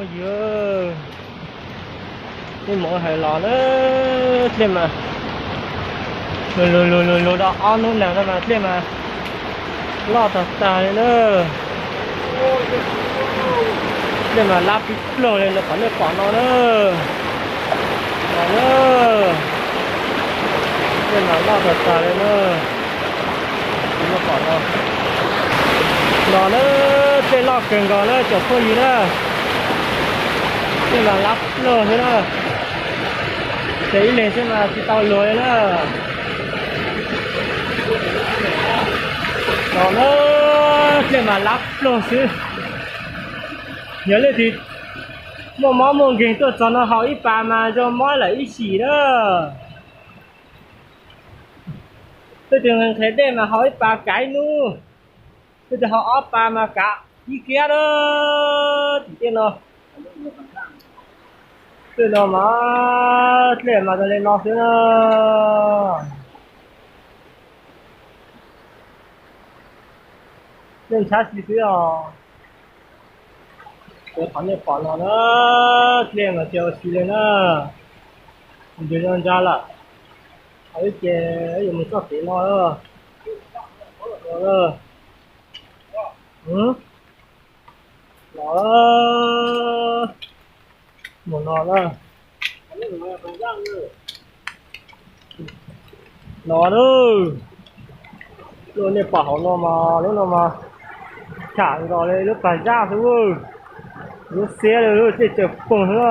Yog, nej mus hais los na, dlej mas lug lug lug lug da ob hnub nees no mas dlej mas loj tag tag li na. Dlej mas lab pib plaug li no qhov nej pom no na. Los na, dlej mas loj tag tag li na. Los na, dlej loj kawg nkaus na cov phooj ywg na. Dlej mas lab plaug xwb na. Ces ib leeg xwb mas tsis tau luag li na. Los na, dlej mas lab plaug xwb. Yog leej twg muaj mob muaj nkeeg tuaj txog no haus ib pas mas zoo mob lawm ib sim na. Leej twg nqhis dej mas haus ib pas kav ib hnub. Leej twg haus ob pas mas kav ib kiab na. Tim tej no, tej no mas dlej mas zoo li no xwb na. Dlej ntshab si xwb os. Qhov nej pom no na, dlej mas tsis ua si li na. Nws zoo ntsa lawm. Ib ces yuav mus txoj kev no. Los, mus no na. Los na, lub nej pom hauv no mas, lub no mas, cham nkaus li lub pas zaj xwb, lub xiab li lub dlej tsaws poog xwb.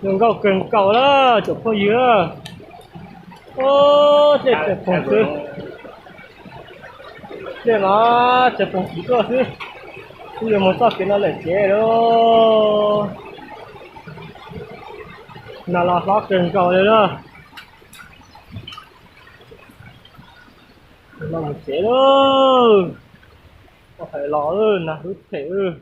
Zoo nkauj kawg nkaus na cov phooj ywg. Dlej tsaws poog xwb. Dlej mas tsaws poog tsis tuaj xwb. Wb yuav mus txoj kev no lawm ces lawm. Nas los hlob kawg nkaus li na. No mus tsev lawm. Ua hais los nas hlub them.